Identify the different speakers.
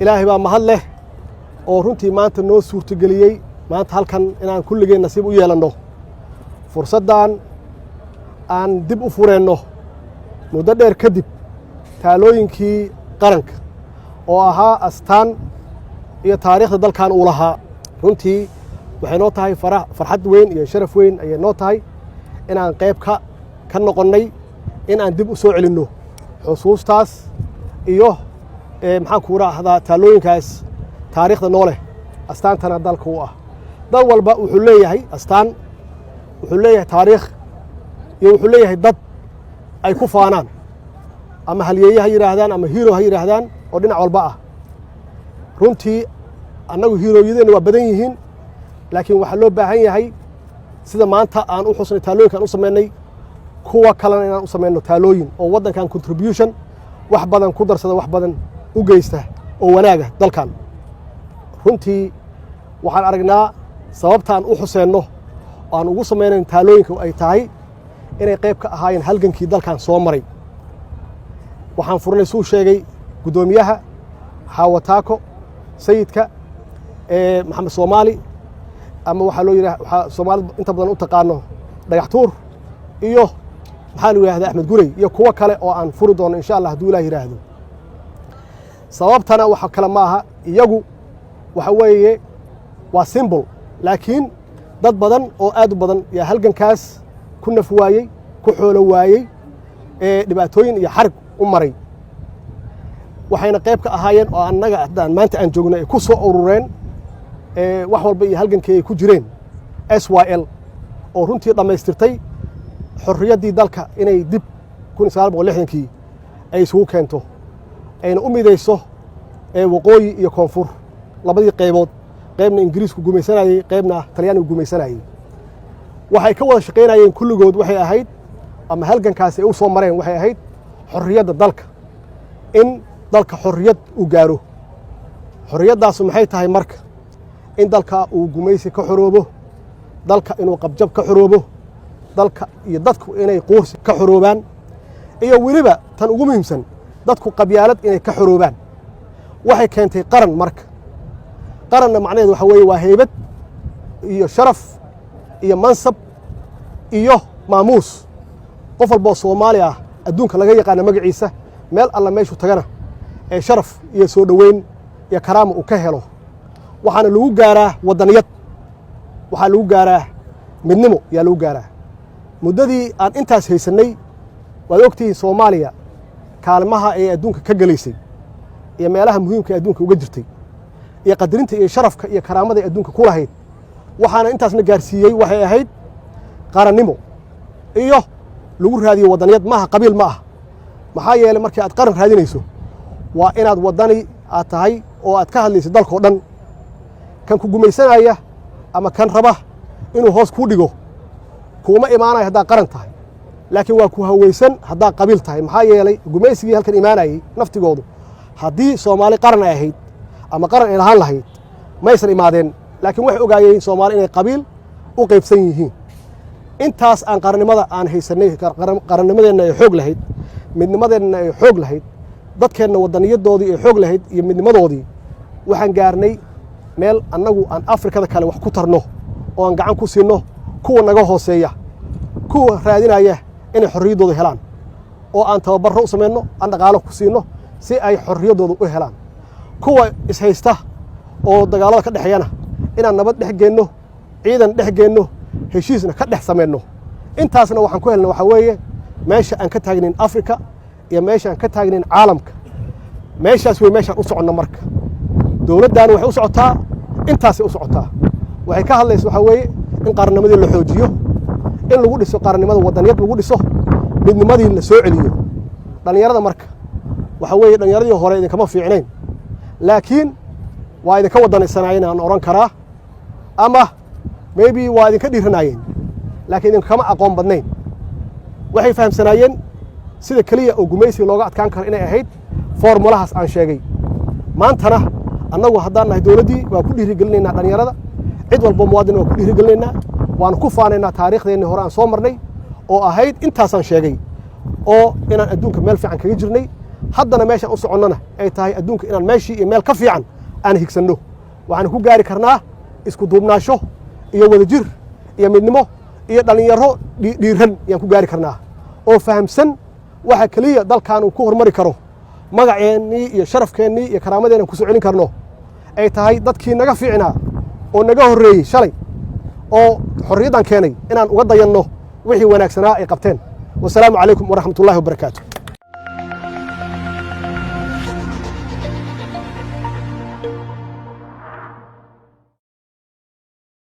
Speaker 1: Ilaahay baa mahad leh oo runtii maanta noo suurtogeliyey maanta halkan inaan kulligeen nasiib u yeelanno fursaddan aan dib u fureenno muddo dheer kadib taalooyinkii qaranka oo ahaa astaan iyo taariikhda dalkan uu lahaa. Runtii waxay noo tahay farxad weyn iyo sharaf weyn ayay noo tahay inaan qayb ka noqonnay in aan dib u soo celinno xusuustaas iyo, maxaan ku raahdaa, taalooyinkaas taariikhda noo leh, astaantana dalka u ah. Dal walba wuxuu leeyahay astaan, wuxuu leeyahay taariikh iyo wuxuu leeyahay dad ay ku faanaan, ama halyeeye ha yidhaahdaan ama hero ha yidhaahdaan, oo dhinac walba ah. Runtii annagu hero-yadeenna waa badan yihiin, laakiin waxaa loo baahan yahay sida maanta aan u xusnay taalooyinka aan u samaynay, kuwa kalena inaan u samayno taalooyin oo waddankan contribution wax badan ku darsada, wax badan u geysta oo wanaaga dalkan. Runtii waxaan aragnaa sababtaan u xuseenno oo aan ugu samaynayn taalooyinka ay tahay inay qayb ka ahaayeen halgankii dalkan soo maray. Waxaan furnay, suu sheegay guddoomiyaha, Xaawataako, Sayidka, Maxamed Soomaali, ama waxaa loo yidhaha, waxaa Soomaalida inta badan u taqaano Dhagax Tuur, iyo maxaa lu yidhahda, Axmed Gurey, iyo kuwo kale oo aan furi doono, insha Allah, hadduu Ilaah yidhaahdo. Sababtana waxa kale ma aha, iyagu waxa weeye waa symbol, laakiin dad badan oo aad u badan yaa halgankaas ku naf waayey, ku xoolo waayey, ee dhibaatooyin iyo xarig u maray. Waxayna qayb ka ahaayeen oo annaga haddaan maanta aan joogno ay ku soo urureen wax walba iyo halgankii ay ku jireen SYL, oo runtii dhammaystirtay xorriyaddii dalka inay dib 1960-kii ay isugu keento, ayna u midayso waqooyi iyo koonfur, labadii qaybood, qaybna Ingiriisku gumaysanayey, qaybna Talyaanigu gumaysanayey. Waxay ka wada shaqaynayeen kulligood waxay ahayd, ama halgankaasi ay u soo mareen waxay ahayd, xorriyadda dalka, in dalka xorriyad uu gaaro. Xorriyaddaasu maxay tahay marka? In dalka uu gumaysi ka xoroobo, dalka inuu qabjab ka xoroobo, dalka iyo dadku inay quursi ka xoroobaan, iyo weliba tan ugu muhiimsan, dadku qabyaalad inay ka xoroobaan. Waxay keentay qaran. Marka qaranna macnaheedu waxa weeye waa heybad iyo sharaf iyo mansab iyo maamuus. Qof walboo Soomaali ah adduunka laga yaqaana magaciisa, meel alla meeshuu tagana ee sharaf iyo soo dhoweyn iyo karaama uu ka helo. Waxaana lagu gaaraa waddaniyad, waxaa lagu gaaraa midnimo yaa lagu gaaraa. Muddadii aan intaas haysannay, waad ogtihiin Soomaaliya kaalmaha ay adduunka ka gelaysay iyo meelaha muhiimka ee adduunka uga jirtay iyo qadarinta iyo sharafka iyo karaamada ay adduunka ku lahayd. Waxaana intaasna gaarsiiyey waxay ahayd qarannimo iyo lagu raadiyo waddaniyad. Maaha qabiil, ma ah. Maxaa yeelay, markii aad qaran raadinayso waa inaad waddani aad tahay oo aad ka hadlayso dalkao dhan. Kan ku gumaysanaya ama kan raba inuu hoos kuu dhigo kuuma imaanayo haddaad qaran tahay, laakiin waa ku hawaysan haddaad qabiil tahay. Maxaa yeelay, gumaysigii halkan imaanayey naftigoodu haddii Soomaali qaran ay ahayd ama qaran ay lahaan lahayd maysan imaadeen, laakiin waxay ogaayeen Soomaali inay qabiil u qaybsan yihiin. Intaas aan qarannimada aan haysanay, qarannimadeenna ay xoog lahayd, midnimadeenna ay xoog lahayd, dadkeenna waddaniyadoodii ay xoog lahayd iyo midnimadoodii, waxaan gaarnay meel annagu aan Afrikada kale wax ku tarno oo aan gacan ku siinno kuwa naga hooseeya, kuwa raadinaya inay xorriyaddooda helaan, oo aan tababarro u samayno, aan dhaqaalo ku siinno si ay xorriyaddooda u helaan. Kuwa ishaysta oo dagaalada ka dhexeeyana inaan nabad dhex geenno, ciidan dhex geenno, heshiisna ka dhex samayno. Intaasna waxaan ku helna waxaa weeye meesha aan ka taagnayn Afrika iyo meesha aan ka taagnayn caalamka. Meeshaas wey meeshaan u soconno. Marka dowladdaani waxay u socotaa, intaasay u socotaa. Waxay ka hadlaysa waxaa weeye in qarannimadii la xoojiyo, in lagu dhiso qarannimada waddaniyad lagu dhiso, midnimadii la soo celiyo. Dhallinyarada marka waxaa weeye dhallinyaradii hore idinkama fiicnayn, laakiin waa idinka wadanaysanaayeen aan odhan karaa, ama maybe waa idinka dhiiranaayeen, laakiin idinkama aqoon badnayn. Waxay fahamsanaayeen sida keliya oo gumaysiga looga adkaan karo inay ahayd formula-haas aan sheegay. Maantana annagu haddaan nahay dowladdii waa ku dhiirigelinaynaa dhallinyarada, cid walbo muwaadin waa ku dhiirigelinaynaa, waanu ku faanaynaa taariikhdeenni hore aan soo marnay oo ahayd intaasaan sheegay, oo inaan adduunka meel fiican kaga jirnay. Haddana meeshaan u soconnana ay tahay adduunka inaan meeshii iyo meel ka fiican aan higsanno. Waxaan ku gaari karnaa isku duubnaasho iyo wadajir iyo midnimo iyo dhallinyaro dhiiran ayaan ku gaari karnaa oo fahamsan waxa keliya dalkan uu ku horumari karo, magaceennii iyo sharafkeennii iyo karaamadeenna ku soo celin karno, ay tahay dadkii naga fiicnaa oo naga horreeyey shalay oo xorriyaddan keenay inaan uga dayanno wixii wanaagsanaa ay qabteen. Wasalaamu calaykum waraxmatullahi wabarakaatu.